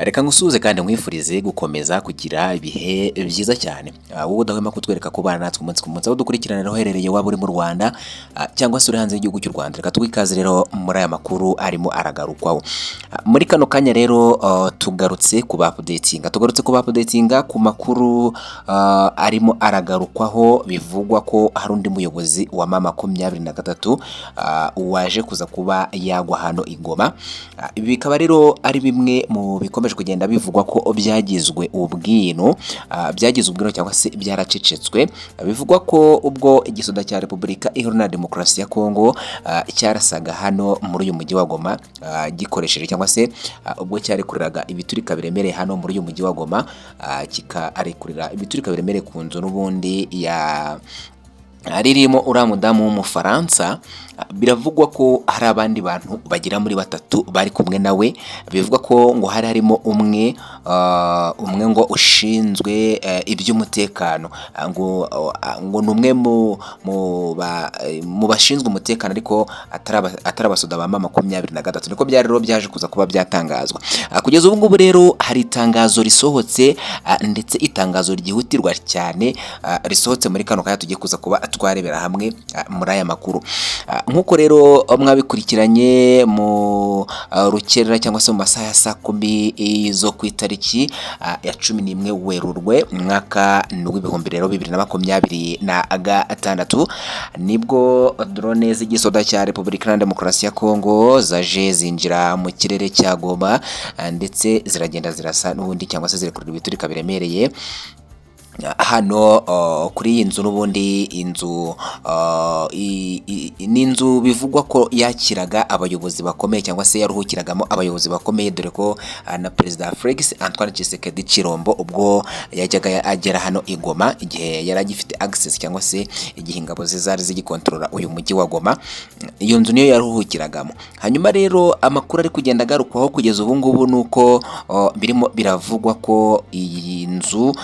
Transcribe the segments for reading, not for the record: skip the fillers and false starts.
Reka ngusuhuze kandi nkwifurize gukomeza kugira ibihe byiza cyane. Wowe udahwema kutwereka ko ubana natwe umunsi ku munsi, aho dukurikirana uherereye, waba uri mu Rwanda cyangwa se uri hanze y'igihugu cy'u Rwanda. Reka tuguhe ikaze rero muri aya makuru arimo aragarukwaho. Muri kano kanya rero tugarutse ku ba updatinga, tugarutse ku ba updatinga ku makuru arimo aragarukwaho, bivugwa ko hari undi muyobozi wa M23 waje kuza kuba yagwa hano i Goma. Ibi bikaba rero ari bimwe mu bikomeje kugenda bivugwa ko byagizwe ubwino, byagizwe ubwino cyangwa se byaracecetswe. Bivugwa ko ubwo igisoda cya Repubulika Iharanira Demokarasi ya Kongo cyarasaga hano muri uyu mujyi wa Goma, gikoresheje cyangwa se ubwo cyarekuriraga ibiturika biremereye hano muri uyu mujyi wa Goma, kikarekurira ibiturika biremereye ku nzu n'ubundi ya ririmo uriya mudamu w'Umufaransa. Biravugwa ko hari abandi bantu bagera muri batatu bari kumwe nawe. Bivugwa ko ngo hari harimo umwe ngo ushinzwe iby'umutekano, ngo ni umwe mu bashinzwe umutekano, ariko atari abasoda ba M23. Niko byari rero byaje kuza kuba byatangazwa. Kugeza ubu ngubu rero hari itangazo risohotse, ndetse itangazo ryihutirwa cyane, risohotse muri kano kanya tugiye kuza kuba twarebera hamwe muri aya makuru. Nk'uko rero mwabikurikiranye mu rukerera cyangwa se mu masaha ya saa 10 zo ku itariki ya 11 Werurwe, umwaka w'2026, nibwo drone z'igisoda cya Repubulika Iharanira Demokarasi ya Kongo zaje zinjira mu kirere cya Goma, ndetse ziragenda zirasa n'ubundi cyangwa se zirekurira ibiturika biremereye hano kuri iyi nzu n'ubundi. Inzu ni inzu bivugwa ko yakiraga abayobozi bakomeye cyangwa se yaruhukiragamo abayobozi bakomeye, dore ko na Perezida Felix Antoine Tshisekedi Tshilombo ubwo yajyaga agera hano i Goma, igihe yari agifite access cyangwa se igihe ingabo ze zari zigikontorora uyu mujyi wa Goma, iyo nzu niyo yaruhukiragamo. Hanyuma rero amakuru ari kugenda agarukwaho kugeza ubu ngubu ni uko birimo biravugwa ko iyi nzu,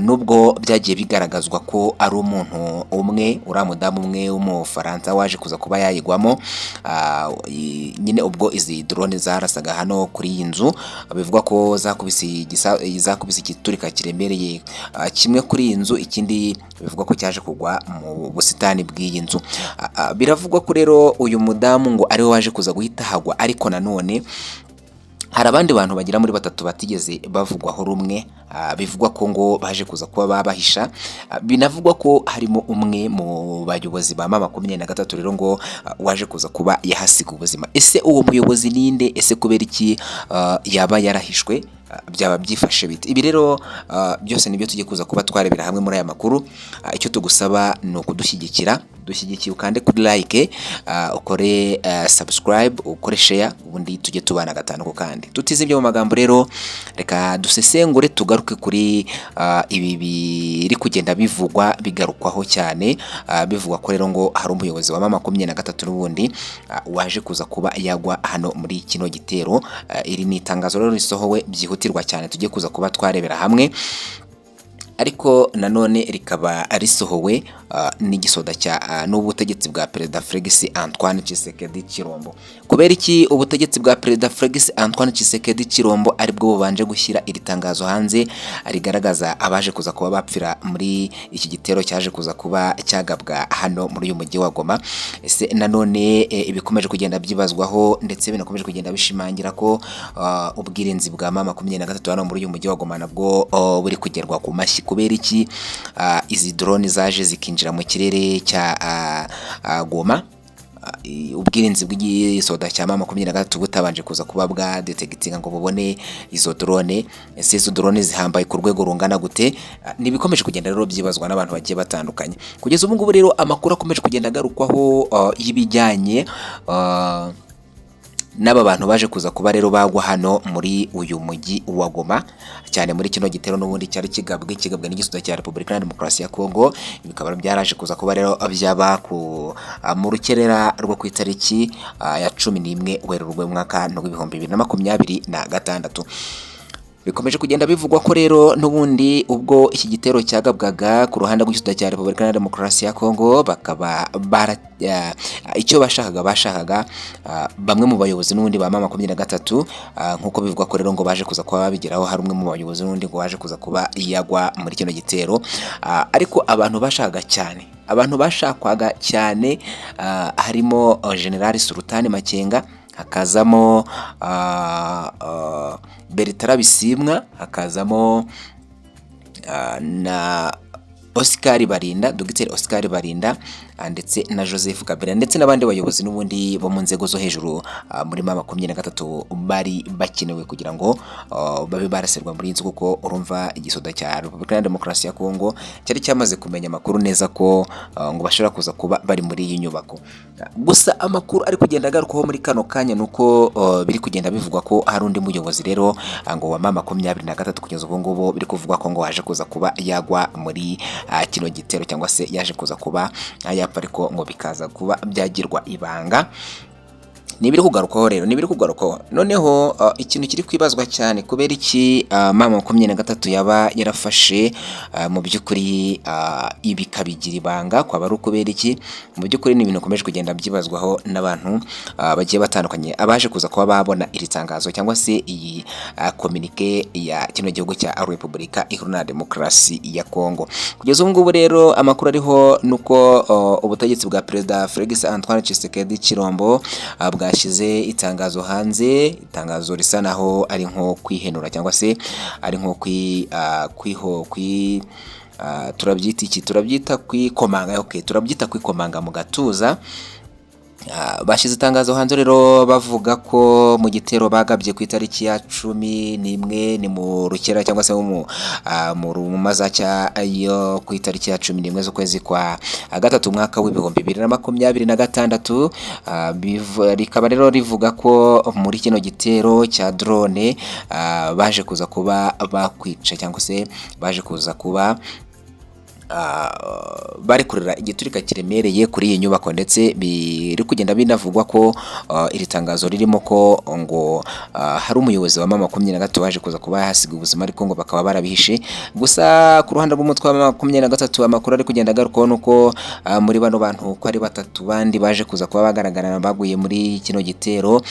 nubwo byagiye bigaragazwa ko ari umuntu umwe, uriya mudamu umwe w'Umufaransa waje kuza kuba yayigwamo, nyine ubwo izi drone zarasaga hano kuri iyi nzu, bivugwa ko zakubise igiturika kiremereye kimwe kuri iyi nzu, ikindi bivugwa ko cyaje kugwa mu busitani bw'iyi nzu. Biravugwa ko rero uyu mudamu ngo ariwe waje kuza guhita hagwa, ariko nanone hari abandi bantu bagera muri batatu batigeze bavugwaho rumwe, bivugwa ko ngo baje kuza kuba babahisha. Binavugwa ko harimo umwe mu bayobozi ba M23 rero ngo waje kuza kuba yahasiga ubuzima. Ese uwo muyobozi ninde? Ese kubera iki yaba yarahishwe? Byaba byifashe bite? Ibi rero byose nibyo tugiye kuza kuba twarebera hamwe muri aya makuru. Icyo tugusaba ni ukudushyigikira, dushyigikiye, ukande kuri like, ukore subscribe, ukore share, ubundi tujye tubana gatanu ku kandi. Tutizibye mu magambo rero, reka dusesengure, tugaruke kuri ibi biri kugenda bivugwa, bigarukwaho cyane, bivugwa ko rero ngo hari umuyobozi wa M23 n'ubundi waje kuza kuba yagwa hano muri kino gitero. Iri ni itangazo rero risohowe byihutirwa cyane tugiye kuza kuba twarebera hamwe, ariko nanone rikaba risohowe n'igisoda cya n'ubutegetsi bwa Perezida Felix Antoine Tshisekedi Tshilombo. Kubera iki ubutegetsi bwa Perezida Felix Antoine Tshisekedi Tshilombo aribwo bubanje gushyira iri tangazo hanze rigaragaza abaje kuza kuba bapfira muri iki gitero cyaje kuza kuba cyagabwa hano muri uyu mujyi wa Goma? Ese nanone ibikomeje kugenda byibazwaho ndetse binakomeje kugenda bishimangira ko ubwirinzi bwa M23 hano muri uyu mujyi wa Goma nabwo buri kugerwa ku mashyi, kubera iki izi drone zaje zikinjira mu kirere cya Goma, ubwirinzi bw'igisoda cya M23 butabanje kuza kuba bwa detegitinga ngo bubone izo drone? Ese izo drone zihambaye ku rwego rungana gute? Ni ibikomeje kugenda rero byibazwa n'abantu bagiye batandukanye. Kugeza ubu ngubu rero amakuru akomeje kugenda agarukwaho y'ibijyanye n'aba bantu baje kuza kuba rero bagwa hano muri uyu mujyi wa Goma, cyane muri kino gitero n'ubundi cyari kigabwe n'igisoda cya Repubulika Iharanira Demokarasi ya Kongo, bikaba byaraje kuza kuba rero byaba ku mu rukerera rwo ku itariki ya 11 Werurwe, umwaka w'2026. Bikomeje kugenda bivugwa ko rero n'ubundi ubwo iki gitero cyagabwaga ku ruhande rw'igihugu cya Repubulika Iharanira Demokarasi ya Kongo, bakaba bara icyo bashakaga bamwe mu bayobozi n'ubundi ba M23, nk'uko bivugwa ko rero ngo baje kuza kuba babigeraho, hari umwe mu bayobozi n'ubundi ngo waje kuza kuba yagwa muri kino gitero. Ariko abantu bashakwaga cyane harimo General Sultani Makenga, hakazamo Bertrand Bisimwa, hakazamo na Oscar Barinda, Dr Oscar Barinda, ndetse na Joseph Kabila, ndetse n'abandi bayobozi n'ubundi bo mu nzego zo hejuru muri M23 bari bakenewe kugira ngo babe barasirwa muri iyi nzu, kuko urumva igisoda cya Repubulika ya Demokarasi ya Kongo cyari cyamaze kumenya amakuru neza ko ngo bashobora kuza kuba bari muri iyi nyubako. Gusa amakuru ari kugenda agarukwaho muri kano kanya nuko biri kugenda bivugwa ko hari undi muyobozi rero ngo wa M23 kugeza ubu ngubu biri kuvugwa ko ngo waje kuza kuba yagwa muri kino gitero, cyangwa se yaje kuza kuba yapfa, ariko ngo bikaza kuba byagirwa ibanga. Nibiri kugarukwaho rero, nibiri kugarukwaho. Noneho ikintu kiri kwibazwa cyane, kubera iki M23 yaba yarafashe mu by'ukuri ibi kabigira ibanga, kwaba ari ukubera iki? Mu by'ukuri ni ibintu bikomeje kugenda byibazwaho n'abantu bagiye batandukanye, abaje kuza kuba babona iri tangazo cyangwa se iyi communiqué ya kino gihugu cya Repubulika Iharanira Demokarasi ya Kongo. Kugeza ubu ngubu rero amakuru ariho nuko ubutegetsi bwa Perezida Felix Antoine Tshisekedi Tshilombo bwashyize itangazo hanze, itangazo risa naho ari nko kwihenura cyangwa se ari nko kwi kwiho kwi turabyita iki? Turabyita kwikomanga. Okay, turabyita kwikomanga mu gatuza. Bashyize itangazo hanze rero bavuga ko mu gitero bagabye ku itariki ya 11, ni mu rukera cyangwa se mu mazacya yo ku itariki ya 11 z'ukwezi kwa gatatu, umwaka w'2026, rikaba rero rivuga ko muri kino gitero cya drone baje kuza kuba bakwica cyangwa se baje kuza kuba bari kurera igiturika kiremereye kuri iyi nyubako. Ndetse biri kugenda binavugwa ko iri tangazo ririmo ko ngo hari umuyobozi wa M23 waje kuza kuba yahasiga ubuzima, ariko ngo bakaba barabihishe. Gusa ku ruhande rw'umutwe wa 23, amakuru ari kugenda agarukwaho nuko muri bano bantu uko ari batatu bandi baje kuza kuba bagaragara baguye muri kino gitero,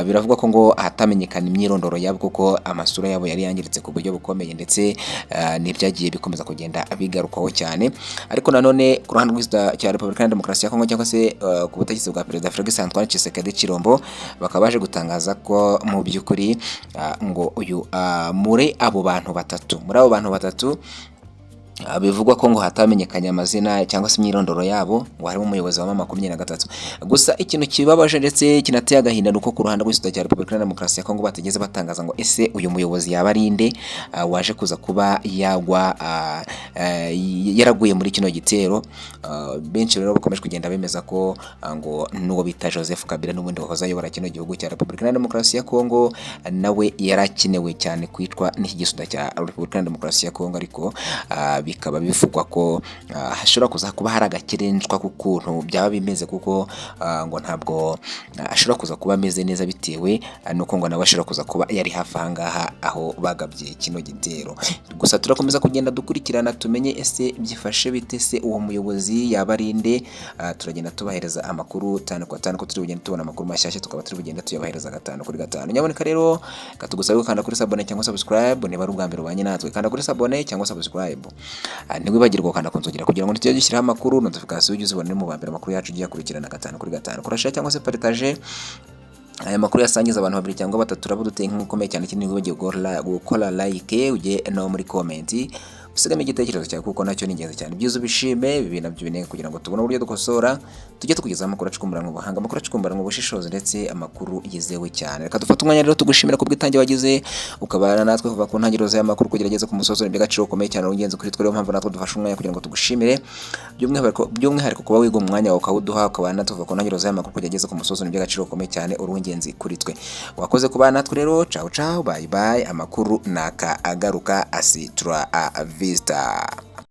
biravugwa ko ngo hatamenyekana imyirondoro yabo kuko amasura yabo yari yangiritse ku buryo bukomeye, ndetse n'ibyagiye bikomeza kugenda bigarukwaho cyane. Ariko nanone ku ruhande rw'Igihugu cya Repubulika ya Demokarasi ya Kongo cyangwa se ku butegetsi bwa Perezida Felix Antoine Tshisekedi Tshilombo, bakaba baje gutangaza ko mu by'ukuri ngo uyu muri abo bantu batatu bivugwa ko ngo hatamenyekanye amazina cyangwa se imyirondoro yabo, ngo harimo umuyobozi wa M23. Gusa ikintu kibabaje ndetse kinateye agahinda ni uko ku ruhande rw'igihugu cya Repubulika ya Demokarasi ya Kongo batigeze batangaza ngo ese uyu muyobozi yaba ari nde waje kuza kuba yagwa, yaraguye muri kino gitero. Benshi rero bakomeje kugenda bemeza ko ngo n'uwo bita Joseph Kabila n'ubundi wahoze ayobora kino gihugu cya Repubulika ya Demokarasi ya Kongo nawe yarakenewe cyane kwicwa n'iki gisoda cya Repubulika ya Demokarasi ya Kongo, ariko bikaba bivugwa ko hashobora kuza kuba hari agakerenswa k'ukuntu byaba bimeze, kuko ngo ntabwo ashobora kuza kuba ameze neza bitewe nuko ngo nawe ashobora kuza kuba yari hafi aha ngaha aho bagabye kino gitero. Gusa turakomeza kugenda dukurikirana tumenye ese byifashe bite, se uwo muyobozi yaba ari nde? Turagenda tubahereza amakuru tanu kwa tanu, ko turi bugende tubona amakuru mashyashya tukaba turi bugende tuyabahereza gatanu kuri gatanu. Nyaboneka rero katugusabe gukanda kuri s'abonner cyangwa subscribe. Niba ari ubwa mbere ubanye natwe, kanda kuri s'abonner cyangwa subscribe. Ntiwibagirwe gukanda ku nzogera kugira ngo ntitujye dushyiraho amakuru, notification ujye uzibona mu ba mbere, amakuru yacu ugiye akurikirana gatanu kuri gatanu. Kora share cyangwa se partage aya makuru, yasangiza abantu babiri cyangwa batatu, uraba uduteye inkunga ikomeye cyane. Ikindi, ntiwibagirwe gukora like, ujye no muri comment usigamo igitekerezo cyawe kuko nacyo ni ingenzi cyane. Ibyiza ubishime, bibi nabyo binenge, kugira ngo tubone uburyo dukosora, tujye tukugezaho amakuru acukumburanwa ubuhanga, amakuru acukumburanwa ubushishozi, ndetse amakuru yizewe cyane. Reka dufate umwanya rero tugushimira ku bwitange wagize ukabana natwe kuva ku ntangiriro z'aya makuru kugerageza ku musozo. Ni iby'agaciro gakomeye cyane, ingenzi kuri twe. Niyo mpamvu natwe dufashe umwanya kugira ngo tugushimire by'umwihariko kuba wiga umwanya wawe ukawuduha ukabana natwe kuva ku ntangiriro z'aya makuru kugerageza ku musozo. Ni iby'agaciro gakomeye cyane, uri uw'ingenzi kuri twe. Wakoze kubana natwe rero. Ciao ciao, bye bye. Amakuru naka agaruka, hasta la vista.